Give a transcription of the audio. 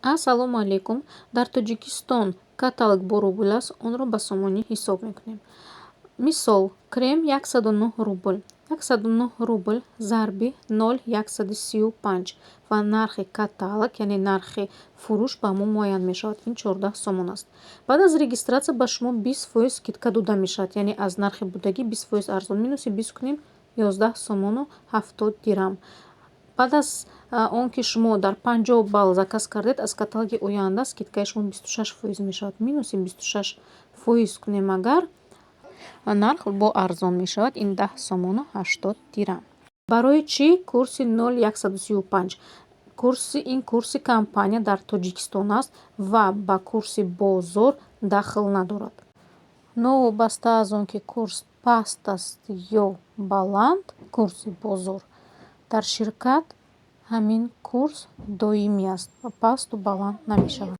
Ассалому алайкум. Дар Тоҷикистон каталог бо рубл аст, онро ба сомонӣ ҳисоб мекунем. Мисол, крем 109 рубл. 109 рубл зарби 0,135 ва нархи каталог, яъне нархи фурӯш, ба мо муайян мешавад. Ин 14 сомон аст. Баъд аз регистрация ба шумо 20% скидка дода мешавад, яъне аз нархи будагӣ 20% арзон. Минуси 20 кунем, 11 сомону 70 дирам. Баъд аз он ки шумо дар 50 балл заказ кардед, аз каталоги оянда скидкаи шумо 26% мешавад. Минуси 26% кунем агар, нарх бо арзон мешавад, ин 10 сомону 80 дирам. Барои чӣ курси 0,135? Курси ин курси компания дар Тоҷикистон аст ва ба курси бозор дахл надорад. Новобаста аз он ки курс паст аст ё баланд, курси бозор, дар ширкат ҳамин курс доимӣ аст ва пасту баланд намешавад.